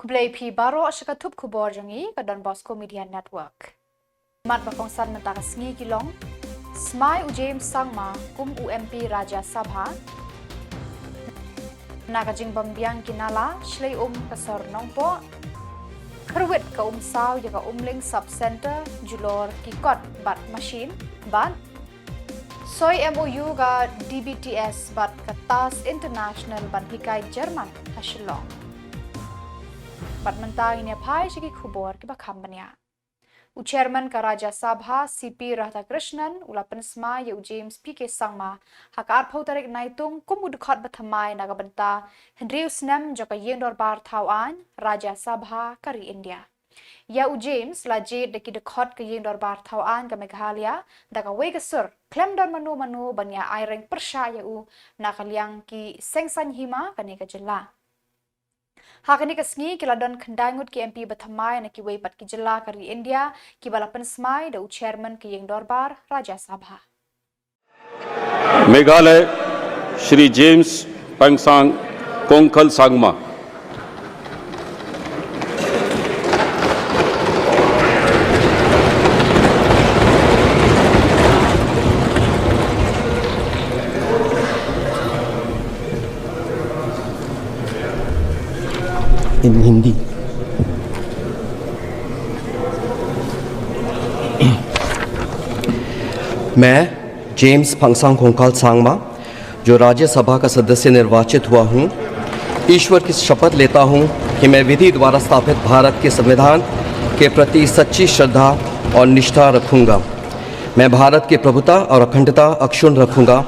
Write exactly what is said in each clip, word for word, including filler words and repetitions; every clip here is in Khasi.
Khublei phi baroh sha ka thup khubor jong ngi ka Don Bosco Media Network. Mat ba kongsan mynta ka sngi ki long: Smai u James Sangma kum u M P Rajya Sabha. Na ka jingbym biang ki nala shlei um ka sor Nongpoh. Kyrwit ka umsaw ïa ka Umling Sub Centre, julor ki kot bad machine. Bad soi M O U ka D B T S bad ka TAS International ban hikai German ha Shillong. Bad mynta ngin ïa phai sha ki khubor kiba kham bniah. U Chairman ka Rajya Sabha, C P Radhakrishnan, u la pynsmai ïa u James P K Sangma ha ka arphew tarik Naitung kum u dkhot ba thymmai na ka bynta hynriew snem jong ka Ïing Dorbar Thaw Aiñ Rajya Sabha ka ri India. Ïa u James la jied da ki dkhot ka Ïing Dorbar Thaw Aiñ ka Meghalaya da kawei ka sur, khlem don mano mano ban ïa aireng pyrshah ïa u na ka liang ki seng saiñ hima kane ka jylla. Ha kane ka sngi ki la don khyndai ngut ki M P ba thymmai na kiwei pat ki jylla ka ri India, kiba la pynsmai da u Chairman ka Ïing Dorbar Rajya Sabha. Meghalaya, Shri James Pangsang Kongkhal Sangma. In Hindi. मैं James Pangsang Kongkhal Sangma, जो राज्यसभा का सदस्य निर्वाचित हुआ हूँ, ईश्वर की शपथ लेता हूँ कि मैं विधि द्वारा स्थापित भारत के संविधान के प्रति सच्ची श्रद्धा और निष्ठा रखूंगा। मैं भारत की प्रभुता और अखंडता अक्षुण्ण रखूंगा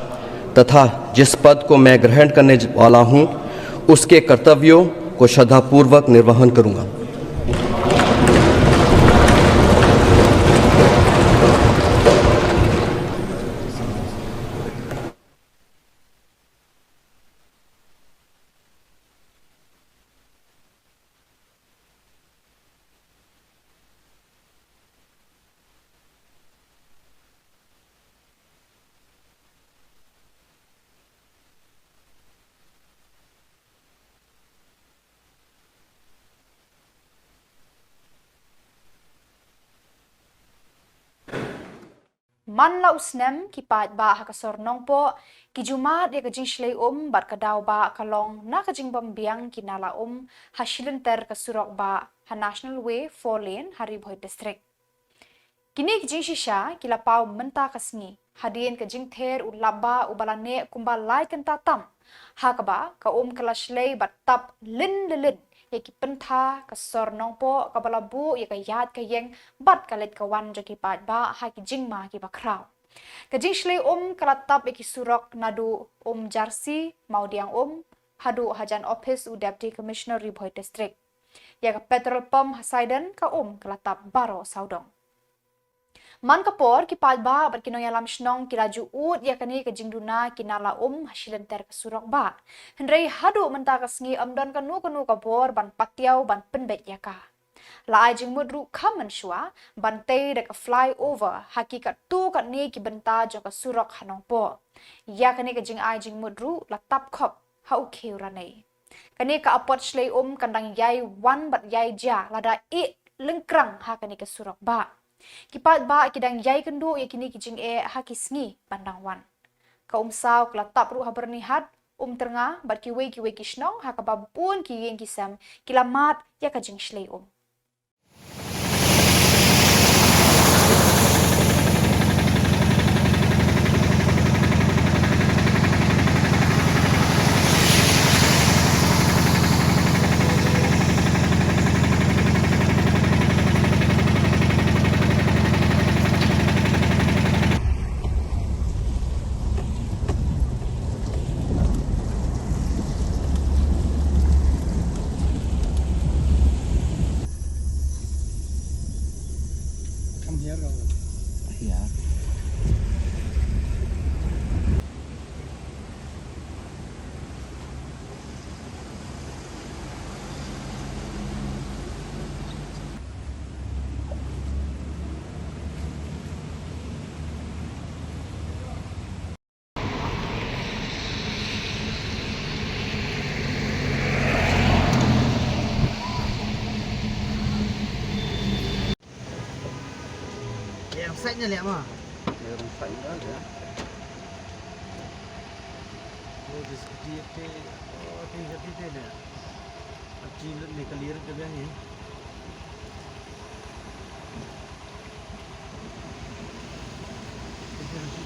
तथा जिस पद को मैं ग्रहण करने वाला हूँ, उसके कर्तव्यों को श्रद्धापूर्वक निर्वहन करूंगा। Man la u snem, ki paidbah ha ka sor Nongpoh ki ju mad ïa ka jingshlei um bad ka daw bah ka long na ka jingbym biang ki nala um ha shilynter ka surok bah ha National Way four lane ha Ri Bhoi District. Kine ki jingshisha ki la paw mynta ka sngi hadien ka jingther u lap bah uba la neh kumba lai kynta tam, ha kaba ka um ka la shlei bad tap lynlylyn ïa ki pyntha ka sor Nongpoh kaba la buh ïa ka ïaid ka ïeng bad ka leit ka wan jong ki paidbah ha ki jingma kiba khraw. Ka jingshlei um ka la tap ïa ki surok naduh Umjarsi, Mawdiangum, haduh hajan ophis u Deputy Commissioner Ri Bhoi District. Ïa ka petrol pump ha Saiden ka um ka la tap baroh sawdong. Man ka por, ki paidbah bad ki nongïalam shnong ki la ju ud ïa kane ka jingduna ki nala um ha shilynter ka surok bah. Hynrei haduh mynta ka sngi ym don kano kano ka bor ban patiaw ban pynbeit ïa ka. La ai jingmut ruh kham mynshuwa ban tei da ka flyover ha ki katto katne ki bynta jong ka surok ha Nongpoh. Ïa kane ka jingai jingmut ruh la tap khop ha u khiew ranei. Kane ka apot shlei um kan dang ïai wan bad ïai jia lada ih lyngkrang ha kane ka surok bah. Ki paidbah ki dang ïai kynduh ïa kine ki jingeh ha ki sngi ban dang wan. Ka umsaw ka la tap ruh ha Byrnihat, Umtyrnga bad kiwei kiwei ki shnong ha kaba bun ki ïing ki sem ki la mad ïa ka jingshlei um. Side na leh ma. Leh rung side na leh. Oh, this D F A, oh, this D F A leh. Ap chi lut ne ka lir ka biang ni.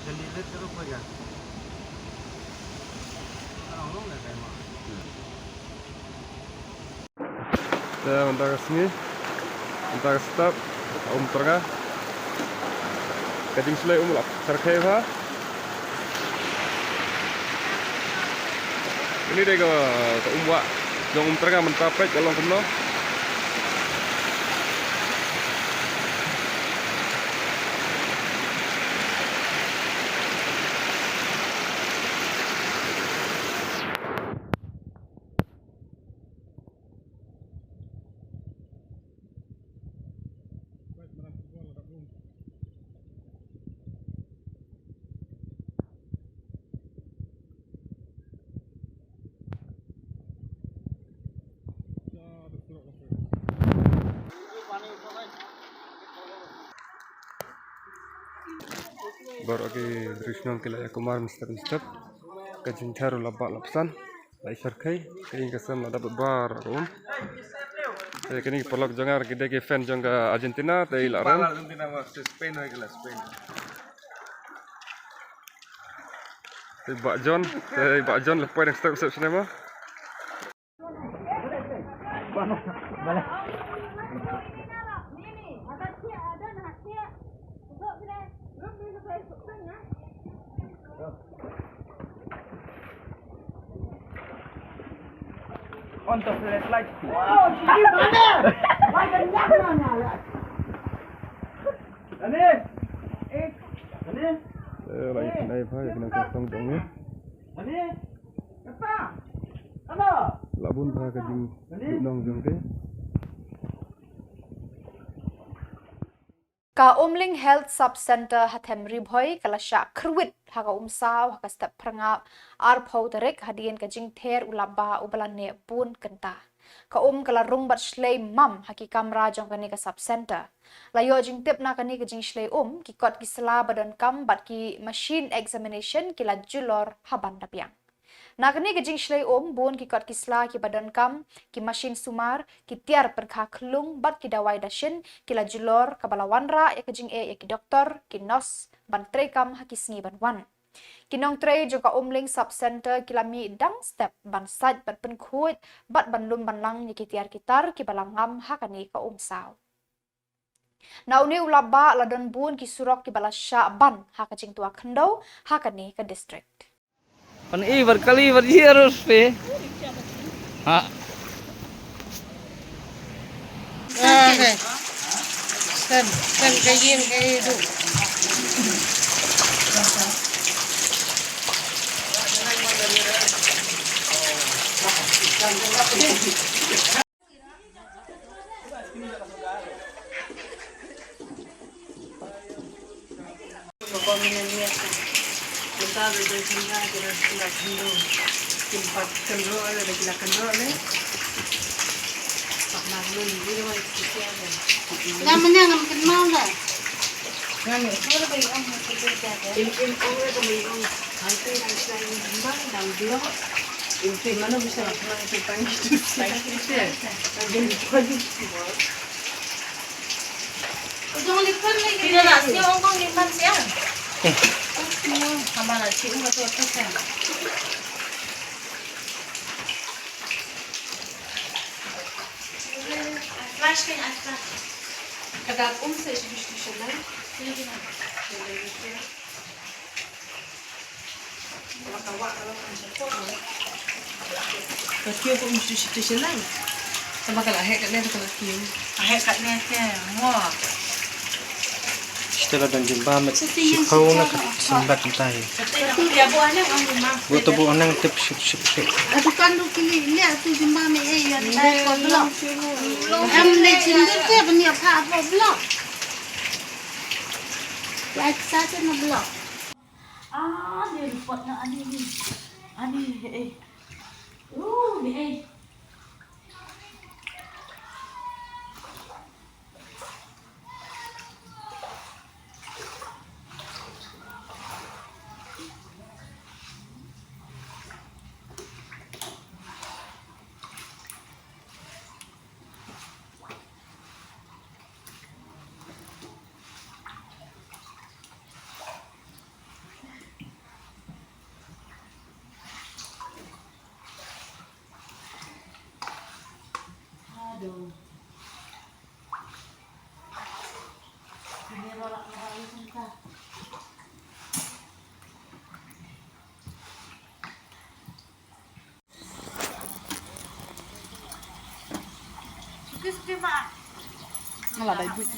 Ka lir ka ruh ka ya. Ka long long leh kai ma. Te mynta ka sngi, mynta ka step, um tyrnga. Ka jingshlei um la shyrkhei bha. Ini dei ka, ka um wah jong um tyrnga mynta peit ka long kumno. Baroh ki drishnong ki la ïa kumar mynstep mynstep. Ka jingther u la bah la psan. La shyrkhei, ka ïing ka sem la dap bad baroh ka um. Te kine ki paralok jong nga ki dei ki fan jong ka Argentina, te i la rem. Argentina ma, Spain, oi, ka la Spain. Te Bah John, te Bah John la poi dang step step sne ma. On the flashlight. Eh, lai nai pha, ïa kane ka song dong ni. La bun pha ka jingduk nong jong te. Ka Umling Health Sub Centre ha Them Ri Bhoi ka la shah kyrwit ha ka umsaw ha ka step phyrngap arphew tarik hadien ka jingther u laba uba la neh bun kynta. Ka um ka la rung bad shlei mam ha ki kamra jong kane ka sub centre. La ïoh jingtip na kane ka jingshlei um, ki kot ki sla ba donkam bad ki machine examination ki la julor ha ban da biang. Na kane ka jingshlei um, bun ki kot ki sla kiba donkam, ki machine sumar, ki tiar pyrkha khlung bad ki dawai dashin ki la julor, kaba la wanrah ïa ka jingeh ïa ki doktor, ki nurse ban treikam ha ki sngi ban wan. Ki nongtrei jong ka Umling Sub Centre ki la mih dang step ban sait bad pynkhuid bad ban lum ban lang ïa ki tiar ki tar kiba la ngam ha kane ka umsaw. Na une u laba la don bun ki surok kiba la shah ban ha ka jingtwa khyndew ha kane ka district. Pan i bar kali bar ji arus pe. Ha. Ah, okay. Stem, stem ka ïing ka i du. Nga mene ngam kenal da. Nga ngi sura ba ong ha sura ba ong. Im im ong re ba ong. Hai tu nang sila ong ba dang blok. Im tu mana bisa nak kenal tu tang gitu. Tang gitu. Tang gitu. Ujung lipan lagi. Tidak nak sih ong kong lipan siang. Sama nak sih ong tu tu siang. Flash kan, flash. Ka dap um se shi shi shi lai. Ka kiew ka um shi shi shi lai. Sama ka la heh ka ne ka la kiew. Heh ka ne te mo. Stella don jumba met shiphew na ka symbat mynta hi. Gu to bu anang tip ship ship ship. Atu kan du kili ne atu jumba me eh yan dai ko blok. Em ne chindir te bani apa apa blok. Ya sa te na blok. Ah, ni report na ani ni. Ani eh. Oh, ni eh. Ala dai buit.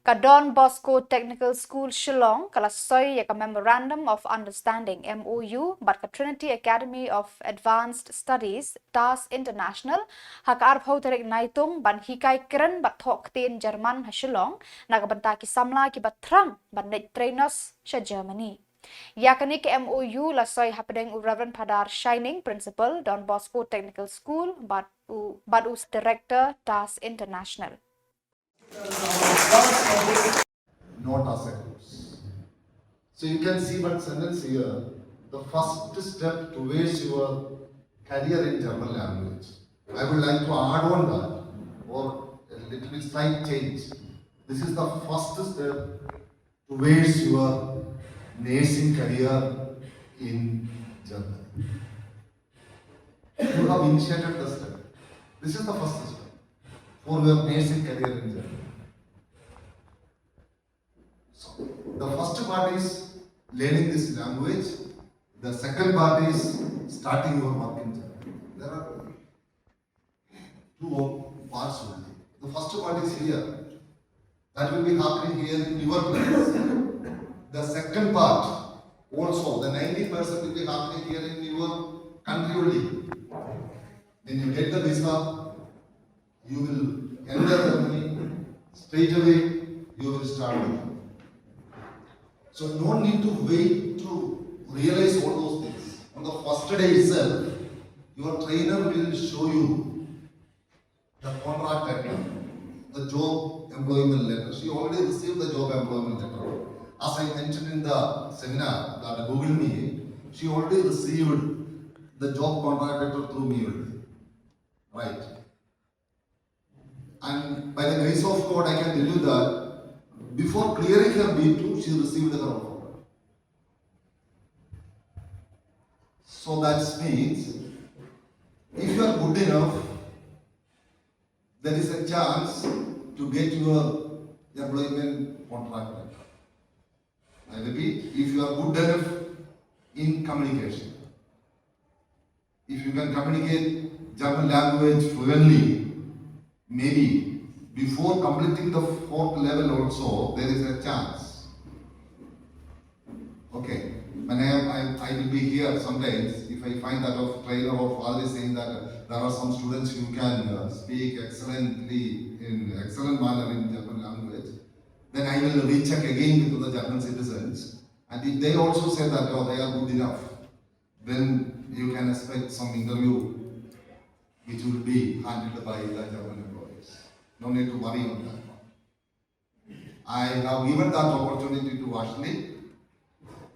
Ka Don Bosco Technical School Shillong ka la soi ïa ka Memorandum of Understanding, M O U, bad ka Trinity Academy of Advanced Studies, TAS International, ha ka arphew tarik Naitung, ban hikai kren bad thoh ktien German ha Shillong, na ka bynta ki samla kiba thrang ban leit trei nurse sha Germany. Ïa kane ka M O U la soi hapdeng u Reverend Phadar Shining, Principal, Don Bosco Technical School, bad u, bad u Director, TAS International. Not as a course. So you can see one sentence here, the first step towards your career in German language. I would like to add on that, or a little bit slight change. This is the first step towards your nursing career in Germany. You have initiated the step. This is the first step for your nursing career in Germany. So, the first part is learning this language. The second part is starting your work in Germany. There are two parts only. The first part is here. That will be happening here in your place. The second part also, the ninety percent will be happening here in your country only. When you get the visa, you will enter Germany, straight away you will start working. So no need to wait to realize all those things. On the first day itself, your trainer will show you the contract letter, the job employment letter. She already received the job employment letter. As I mentioned in the seminar, that Google Meet, she already received the job contract letter through me only. Right. And by the grace of God, I can tell you that before clearing her B two, she received her offer. So that means, if you are good enough, there is a chance to get your employment contract letter. I repeat, if you are good enough in communication, if you can communicate German language fluently, maybe before completing the fourth level also, there is a chance. Okay, when I, am, I, I will be here sometimes, if I find that of trainer or father is saying that there are some students who can uh, speak excellently in excellent manner in German language, then I will recheck again with the German citizens. And if they also say that, oh, they are good enough, then you can expect some interview which will be handled by the German employees. No need to worry on that one. I have given that opportunity to Ashley.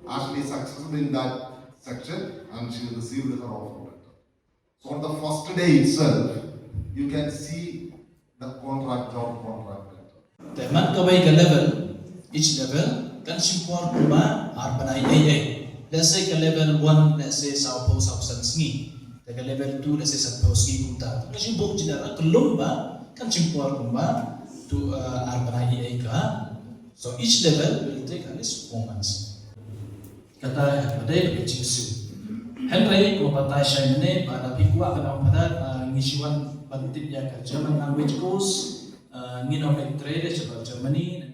Ashley successful in that section and she received her offer letter. So on the first day itself, you can see the contract, job contract letter. Te man kawei ka level, each level, kan shim por kumba ar bnai ei ei. Let's say ka level one, let's say saw phew saw san sngi. Te ka level two, let's say san phew sngi kumta. Kan shim por general, ka lum ba, kan shim por kumba, to, uh, ar bnai ei ei ka. So each level will take at least four months. Kata ka dei ka jingsiew. Hynrei ko batai shai mynne ba da phi kwah ka nong padat, ah, ngi shu wan ban tip ïa ka German language course, ah, ngin ong trei de shabar Germany.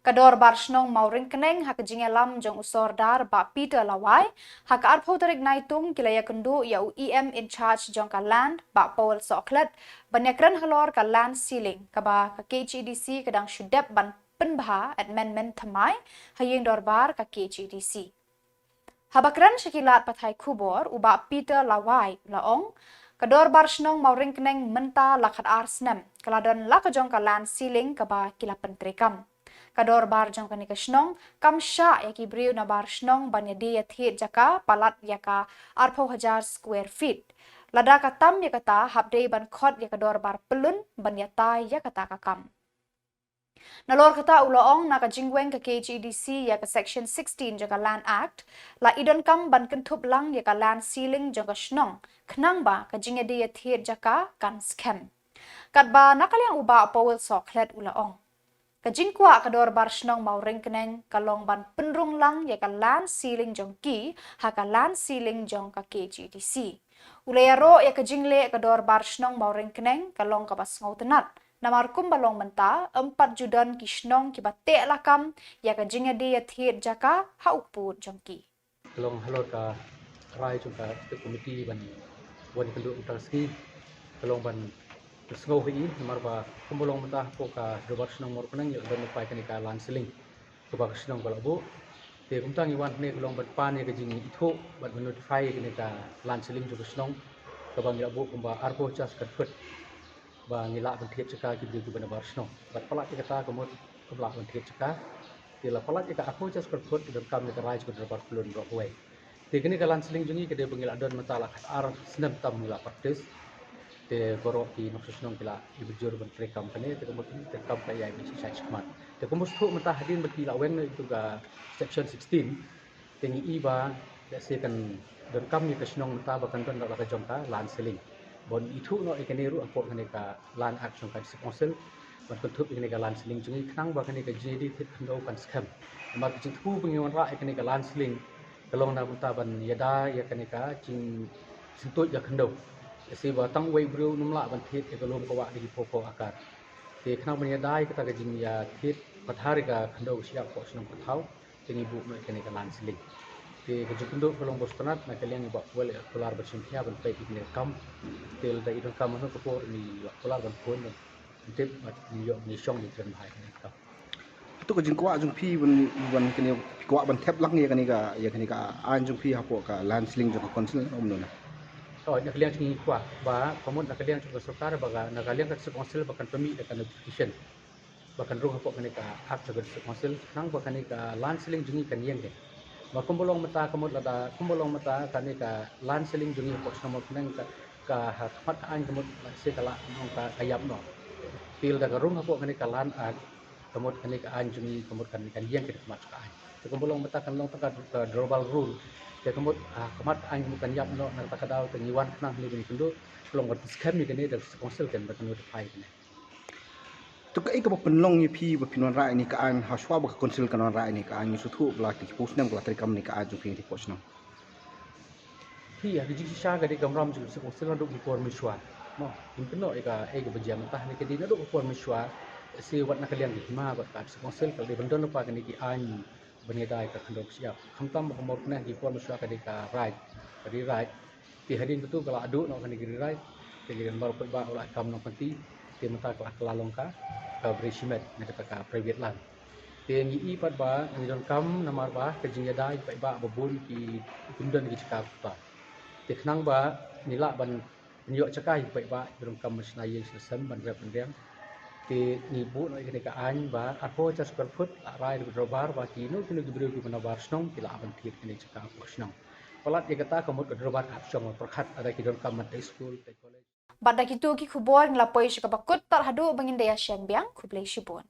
Ka dorbar shnong Mawryngkneng ha ka jingïalam jong u Sordar Bah Peter Lawai, ha ka arphew tarik Naitung ki la ïakynduh ïa u E M in charge jong ka Land, Bah Paul Sohkhlet, ban ïakren halor ka land ceiling, kaba ka K H A D C ka dang shu dep ban pynbha at mynmen thymmai ha ïing dorbar ka K H A D C. Haba kren sha ki lad pathai khubor, u Bah Peter Lawai u la ong, ka dorbar shnong Mawryngkneng mynta la khatar snem ka la don la ka jong ka land ceiling kaba ki la pyntreikam. Ka dorbar jong kane ka shnong kam shah ïa ki briew na bar shnong ban ïadie ïathied jaka palat ïa ka arphew hajar square feet. Lada ka tam ïa kata, hap dei ban khot ïa ka dorbar pyllun ban ïatai ïa kata ka kam. Nalor kata, u la ong, na ka jingweng ka K H A D C ïa ka Section sixteen jong ka Land Act, la i donkam ban kynthup lang ïa ka land ceiling jong ka shnong khnang ba ka jingïadie ïathied jaka kan skhem. Katba na ka liang u Bah Powell Sohkhlet u la ong, ka jingkwah ka dorbar shnong Mawryngkneng ka long ban pynrung lang ïa ka land ceiling jong ki ha ka land ceiling jong ka K H A D C. U la ïaroh ïa ka jingleh ka dorbar shnong Mawryngkneng ka long kaba sngewtynnat, namar kumba long mynta, ym pat ju don ki shnong kiba teh lakam ïa ka jingïadie ïathied jaka ha u kpud jong ki. Ka long halor ka rai jong ka State Committee ban wan ïakynduh mynta ka sngi, ka long ban pynsngew ha i, namar ba kumba long mynta hapoh ka dorbar shnong Mawryngkneng ïa ka don lypa ïa kane ka land ceiling kaba ka shnong ka la buh. Te kumta ngi wan hangne ka long ban pan ïa ka jingithuh bad ban notify ïa kane ka land ceiling jong ka shnong kaba ngi la buh kumba arphew hajar square foot, ba ngi lah ban thied jaka ki briew kiba na bar shnong. Bad palat ïa kata ka mut kam lah ban thied jaka. Te la palat ïa ka arphew hajar square foot, i donkam ïa ka rai jong ka dorbar pyllun baroh kawei. Te kane ka land ceiling jong ngi ka dei ba ngi la don mynta la khatar snem tam ngi la practice. Te baroh ki nongshong shnong ki la ïa bujur ban treikam kane, te ka mut treikam ka ïa i ba shisha shakhmat. Te ka mut shuh mynta hadien ba ki la weng na itu ka Section sixteen, te ngi i ba lehse kan donkam ïa ka shnong mynta ba kan don noh la ka jong ka land ceiling. Ban ithuh noh ïa kane ruh hapoh kane ka Land Act jong ka District Council, ban kynthup ïa kane ka land ceiling jong ngi khnang ba kane ka jingïadie thied khyndew kan skhem. Namar ka jingthmu ba ngi wanrah ïa kane ka land ceiling ka long na mynta ban ïada ïa kane ka jingsyntuid ïa khyndew. Lehse ba tang uwei u briew um lah ban thied ïa ka lum ka wah da ki phew phew akar. Te khnang ban ïada ïa kata ka jingïathied pathar ïa ka khyndew ka shyiap hapoh shnong ka thaw, te ngi buh noh ïa kane ka land ceiling. Te ka jingkynduh ka long ba sngewtynnat, na ka liang i Bah Powell i la kular ban shim khia ban peit ïa kane ka kam. Te lada i donkam hano ka por ngi la kular ban phone ban tip bad ngi ïoh ngi shong ngi kren bha ïa kane ka kam. Hato ka jingkwah jong phi ban, ban kane, phi kwah ban thep lang ïa kane ka, ïa kane ka aiñ jong phi hapoh ka land ceiling jong ka council, um, no na? Oh, na ka liang jong ngi kwah ba ka mut na ka liang jong ka sorkar ba ka, na ka liang ka District Council ba kan pynmih da ka notification ba kan rung hapoh kane ka Act jong ka District Council, khnang ba kane ka land ceiling jong ngi kan ïeng keiñ. Ba kumba long mynta ka mut lada, kumba long mynta kane ka land ceiling jong ngi hapoh shnong Mawryngkneng ka, ka ha khmat ka aiñ ka mut lehse ka lah ong ka, ka ïap noh. Te lada ka rung hapoh kane ka Land Act, ka mut kane ka aiñ jong ngi ka mut kan, kan ïeng keiñ ha khmat ka aiñ. Te kumba long mynta kan long tang ka, ka durable rule. Te ka mut, ah, khmat ka aiñ ka mut kan ïap noh, na kata ka daw te ngi wan khnang hangne ban ïakynduh, ka long ban pynskhem ïa kane da ka District Council kan ban notify ïa kane. To kaei kaba pynlong ïa phi ba phin wanrah ïa kane ka aiñ, ha shuwa ba ka council kan wanrah ïa kane ka aiñ, ngi sngewthuh ba la ki phew snem ka la treikam ïa kane ka aiñ jong phi hapoh shnong? Phi, ha ka jingshisha ka dei ka kamram jong ka District Council naduh ki por mynshuwa. Mo, ngim kynnoh ïa kaei kaba jia mynta, ne ka dei naduh ki por mynshuwa. Lehse wat na ka liang ka hima bad ka District Council ka la dei ban don lypa kine ki aiñ ban ïada ïa ka khyndew ka shyiap. Khamtam ba ka Mawryngkneng ha ki por mynshuwa ka dei ka raid, ka dei raid. Te hadien kata ka la duh noh kane ka dei raid. Te ki don baroh paidbah u la kam nongpynti. Te mynta ka la, ka la long ka, ka bri shimet, ne kata ka private land. Te ngi i pat ba ngi donkam namar ba ka jingïada ïa ki paidbah ba bun ki, kim don ki jaka kumta. Te khnang ba ngi lah ban ïoh jaka ïa ki paidbah ba donkam ban shna ïing shna sem ban rep ban riang. Te ngi buh noh ïa kane ka aiñ ba arphew hajar square foot, la rai da ka dorbar ba kino kino ki briew kiba na bar shnong ki lah ban thied kane jaka hapoh shnong. Palat ïa kata ka mut ka dorbar ka hap shong ban pyrkhat lada ki donkam ban tei skul, tei college. Bad da kito ki khubor ngi la poi sha kaba kut, tad haduh ba ngin da ïashem biang, khublei shibun.